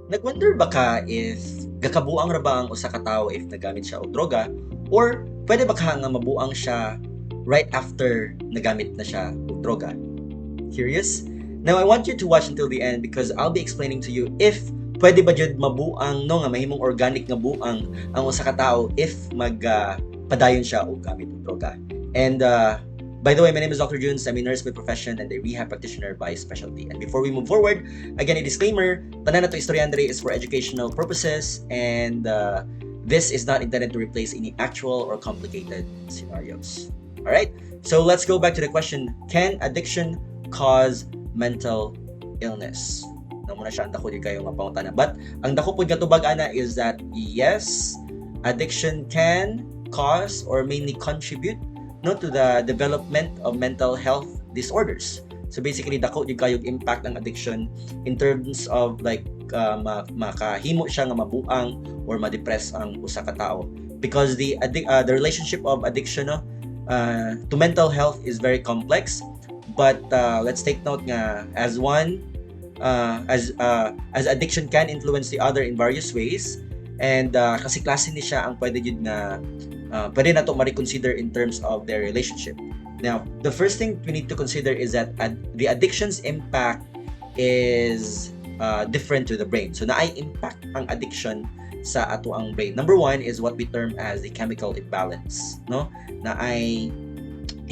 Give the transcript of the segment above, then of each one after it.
Nagwonder ba ka if gakabuang ra ba ang usa ka tawo if nagamit siya og droga or pwede ba ka nga mabuang siya right after nagamit na siya og droga? Curious? Now I want you to watch until the end because I'll be explaining to you if pwede ba jud mabuang, no, nga mahimong organic nga buang ang usa ka tawo if mag padayon siya og gamit og droga. And by the way, my name is Dr. Junes. I'm a nurse by profession and a rehab practitioner by specialty. And before we move forward, again, a disclaimer, tanan nato istoryahan diri is for educational purposes and this is not intended to replace any actual or complicated scenarios. All right? So let's go back to the question, can addiction cause mental illness? Na mao na siya ang dako gyud kayo nga pangutana. But ang dako pud katubag ana is that yes, addiction can cause or mainly contribute, no, to the development of mental health disorders. So basically, dako gyud kayog impact ang addiction in terms of like makahimo siya nga mabuang or ma-depress ang usa ka tawo because the relationship of addiction, no, to mental health is very complex. But let's take note nga as one as addiction can influence the other in various ways and kasi klase ni siya ang pwede jud nga pwede nato ma-reconsider in terms of their relationship. Now, the first thing we need to consider is that the addiction's impact is different to the brain. So, naay impact ang addiction sa ato ang brain. Number one is what we term as the chemical imbalance, no? Naay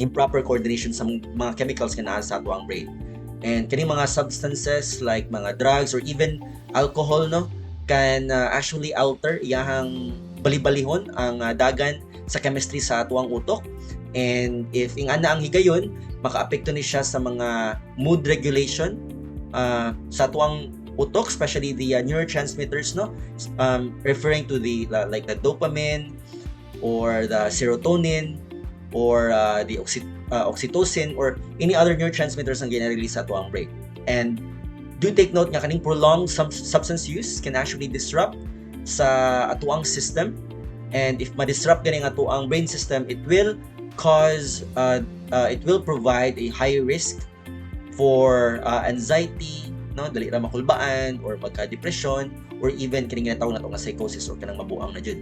improper coordination sa mga chemicals nga naa sa ato ang brain. And kaning mga substances like mga drugs or even alcohol, no, can actually alter iyahang bali-balihon ang dagan sa chemistry sa atuang utok. And if ingana ang higayon, makaapekto ni siya sa mga mood regulation sa atuang utok, especially the neurotransmitters, no, referring to the like the dopamine or the serotonin or the oxytocin or any other neurotransmitters ang gina-release sa atuang brain. And do take note nga kaning prolonged substance use can actually disrupt sa atuang system, and if ma-disrupt ganing atuang brain system, it will provide a high risk for anxiety, no, dali ra makulbaan or magka-depression or even kining ginatawag nato nga psychosis or kanang mabuang na jud.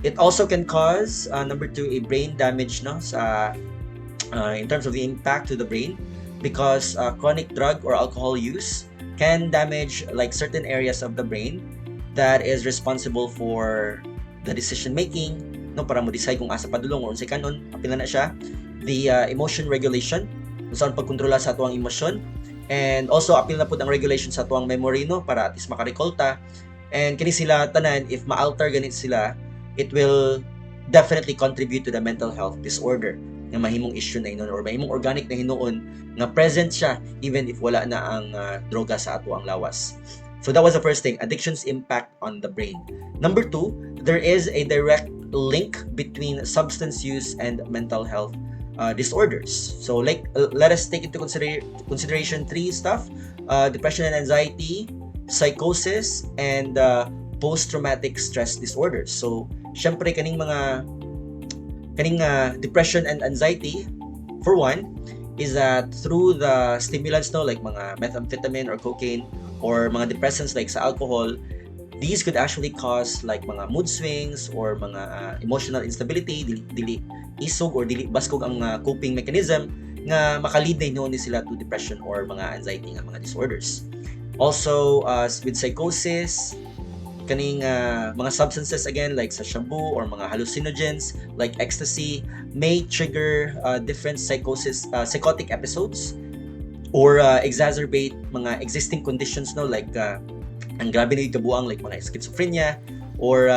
It also can cause, number two, a brain damage, no, sa in terms of the impact to the brain because chronic drug or alcohol use can damage like certain areas of the brain that is responsible for the decision making, no, para mo decide kung asa padulong or unsay kanon. Apil na siya the emotion regulation, kung saan pagkontrola sa atuang emosyon, and also apil na pud ang regulation sa atuang memory, no, para at least makarecall ta. And kini sila tanan, if ma-alter ganit sila, it will definitely contribute to the mental health disorder nga mahimong issue na hinuon or mahimong organic na hinuon nga present siya even if wala na ang droga sa atuang lawas. So that was the first thing, addiction's impact on the brain. Number two, there is a direct link between substance use and mental health disorders. So like let us take into consideration three stuff: depression and anxiety, psychosis, and post-traumatic stress disorders. So syempre kaning mga kaning depression and anxiety, for one, is that through the stimulants, no, like mga methamphetamine or cocaine or mga depressants like sa alcohol, these could actually cause like mga mood swings or mga emotional instability, dili, dili isog or dili baskog ang coping mechanism nga maka-lead na hinuon ni sila to depression or mga anxiety nga mga disorders. Also, with psychosis, kaning mga substances again like sa shabu or mga hallucinogens like ecstasy may trigger different psychosis psychotic episodes or exacerbate mga existing conditions, no, like ang grabe na kabuang like mga schizophrenia or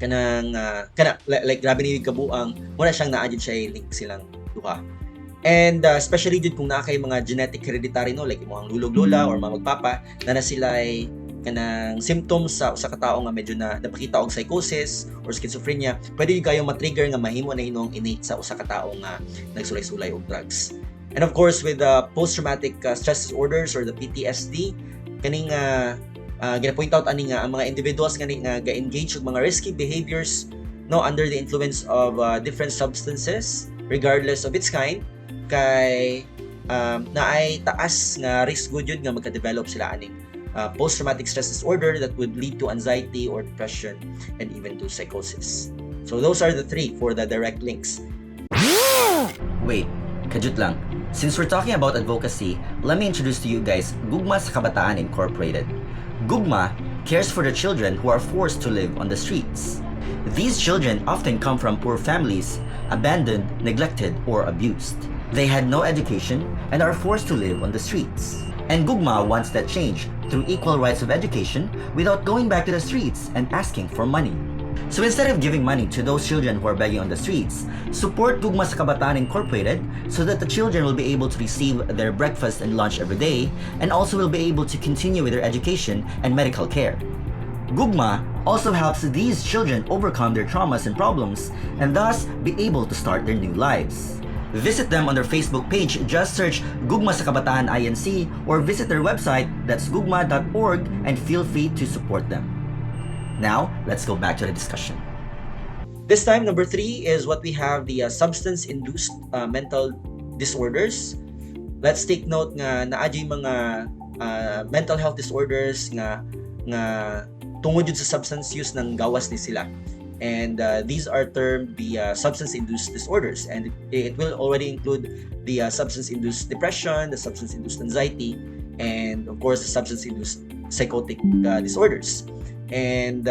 kanang kana like grabe ni kabuang wala siyang naa jud siya link silang duha. And especially jud kung naa kay mga genetic hereditary, no, like imong lulog lola or mga magpapa na na sila ay kanang symptoms sa usa ka tawo nga medyo na napakita og psychosis or schizophrenia, pwede jud kayo ma-trigger nga mahimo na hinuong innate sa usa ka tawo nga nagsulay-sulay og drugs. And of course, with the post-traumatic stress disorders or the PTSD, kaning gina-point out ani nga ang mga individuals nga nga ga-engage og mga risky behaviors, no, under the influence of different substances regardless of its kind kay naay taas nga risk gud yun nga magka-develop sila aning post-traumatic stress disorder that would lead to anxiety or depression and even to psychosis. So those are the three for the direct links. Wait, kadyot lang. Since we're talking about advocacy, let me introduce to you guys Gugma sa Kabataan Incorporated. Gugma cares for the children who are forced to live on the streets. These children often come from poor families, abandoned, neglected, or abused. They had no education and are forced to live on the streets. And Gugma wants that change through equal rights of education without going back to the streets and asking for money. So instead of giving money to those children who are begging on the streets, support Gugma sa Kabataan Incorporated so that the children will be able to receive their breakfast and lunch every day and also will be able to continue with their education and medical care. Gugma also helps these children overcome their traumas and problems and thus be able to start their new lives. Visit them on their Facebook page, just search Gugma sa Kabataan INC, or visit their website, that's gugma.org, and feel free to support them. Now, let's go back to the discussion. This time, number three is what we have, the substance-induced mental disorders. Let's take note nga naa gyud mga mental health disorders nga tungod jud sa substance use nang gawas ni sila. And these are termed the substance-induced disorders, and it will already include the substance-induced depression, the substance-induced anxiety, and of course the substance-induced psychotic disorders. And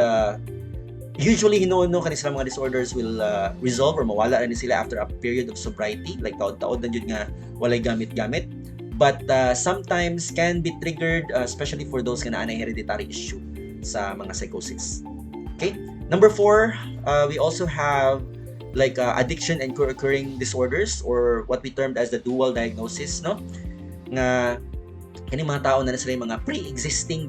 usually hinuon, no, kani sila mga disorders will resolve or mawala na ni sila after a period of sobriety, like taod-taod na jud nga walay gamit-gamit, but sometimes can be triggered, especially for those nga naa hereditary issue sa mga psychosis. Okay, number four, we also have like addiction and co-occurring disorders, or what we termed as the dual diagnosis, no, nga kani mga tao na sila yung mga pre-existing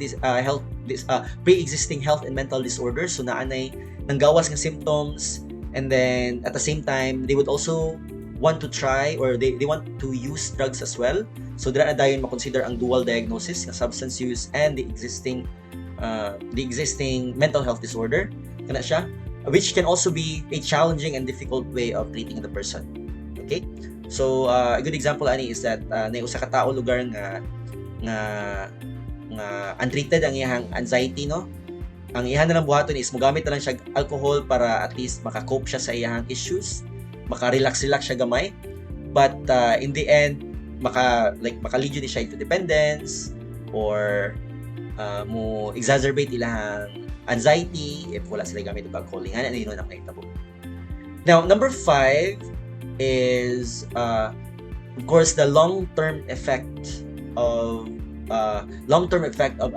health and mental disorders. So naa nay nanggawas nga symptoms, and then at the same time they would also want to try or they want to use drugs as well. So dira na dayon makonsider ang dual diagnosis nga substance use and the existing mental health disorder kana siya, which can also be a challenging and difficult way of treating the person. Okay, so a good example ani is that na usa ka tawo lugar nga untreated ang iyang anxiety, no? Ang iyang na lang buhaton is mogamit na lang siya alcohol para at least maka-cope siya sa iyang issues, maka-relax relax siya gamay. But in the end, maka like maka-lead ni siya into dependence or mo exacerbate ilahang anxiety if wala sila gamit og alcohol. Nga na yun ang nahitabo. Now, number five is of course the long-term effect of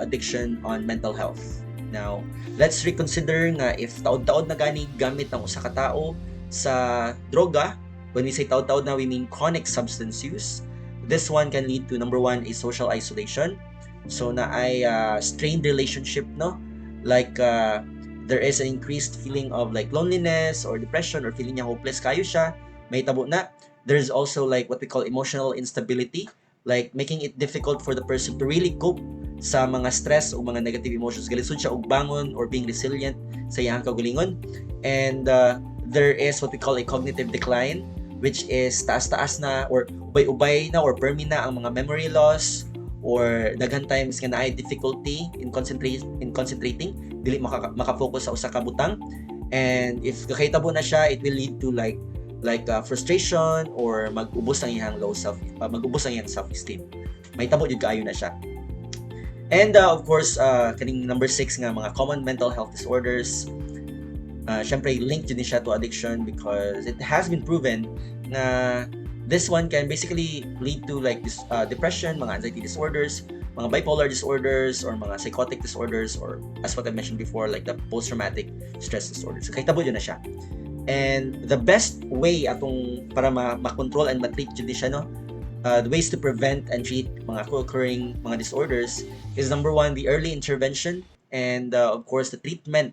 addiction on mental health. Now, let's reconsider nga if taod-taod na gani gamit ang usa ka tao sa droga, when we say taod-taod na, we mean chronic substance use. This one can lead to, number one, a social isolation. So naay strained relationship, no? Like there is an increased feeling of like loneliness or depression or feeling niya hopeless kayo siya, may tabo na. There's also like what we call emotional instability, like making it difficult for the person to really cope sa mga stress o mga negative emotions. Galisod siya og bangon or being resilient sa iyang kaugalingon. And there is what we call a cognitive decline, which is taas-taas na or ubay-ubay na or permi na ang mga memory loss or daghan times nga naay difficulty in concentrating, dili maka-focus sa usa ka butang. And if kakahitabo na siya, it will lead to like frustration or mag-ubos ang iyang self-esteem. Mahitabo jud kaayo na siya. And of course, kaning number six nga mga common mental health disorders, syempre linked jud ni siya to addiction because it has been proven na this one can basically lead to like this depression, mga anxiety disorders, mga bipolar disorders, or mga psychotic disorders, or as what I mentioned before, like the post-traumatic stress disorder. So kahitabo jud na siya. And the best way atong para ma-control and ma-treat jud ni siya, no, the ways to prevent and treat mga co-occurring mga disorders is, number one, the early intervention and of course the treatment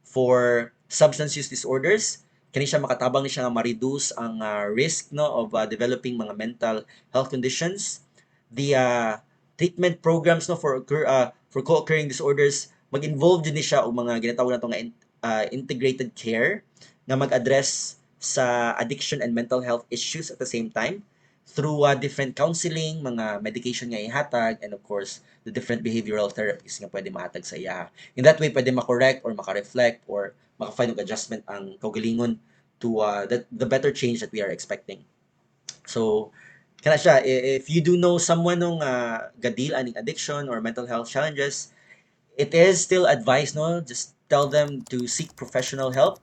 for substance use disorders. Kani siya makatabang ni siya nga ma-reduce ang risk, no, of developing mga mental health conditions. The treatment programs, no, for co-occurring disorders, mag-involve din ni siya og mga ginatawag nato nga integrated care nga mag-address sa addiction and mental health issues at the same time. Through different counseling, mga medication nga ihatag, and of course, the different behavioral therapies nga pwede mahatag sa iya. In that way, pwede ma-correct or maka-reflect or maka-find og adjustment ang kaugalingon to the better change that we are expecting. So, kana siya, if you do know someone nung ga-deal aning addiction or mental health challenges, it is still advised, no? Just tell them to seek professional help.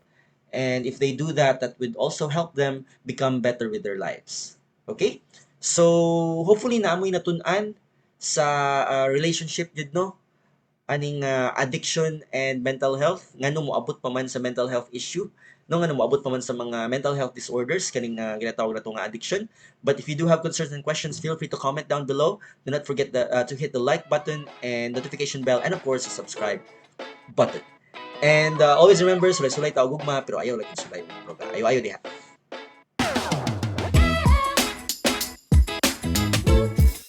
And if they do that, that would also help them become better with their lives. Okay? So, hopefully naa moy natun-an sa relationship jud, no, aning addiction and mental health, ngano moabot pa man sa mental health issue, no, ngano moabot pa man sa mga mental health disorders kaning ginatawag nato nga addiction. But if you do have concerns and questions, feel free to comment down below. Do not forget to hit the like button and notification bell and, of course, the subscribe button. And always remember, sulay-sulay ta og gugma, pero ayaw lagi sulay og droga. Ayo ayo diha.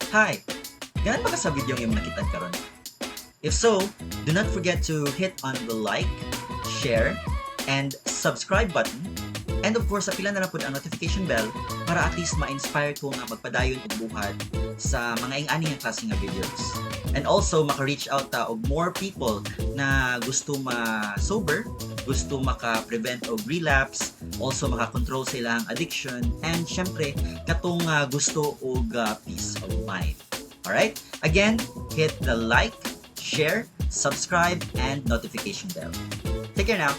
Hi! Ganahan ba ka sa video nga imong nakita karon? If so, do not forget to hit on the like, share, and subscribe button. And of course, apila na lang pud ang notification bell para at least ma-inspire ko nga magpadayon og buhat sa mga ing-ani nga klase nga videos. And also, maka-reach out ta og more people na gusto ma-sober, gusto maka-prevent og relapse, also maka-control sa ilang addiction, and syempre, katong gusto og peace of mind. Alright? Again, hit the like, share, subscribe, and notification bell. Take care now.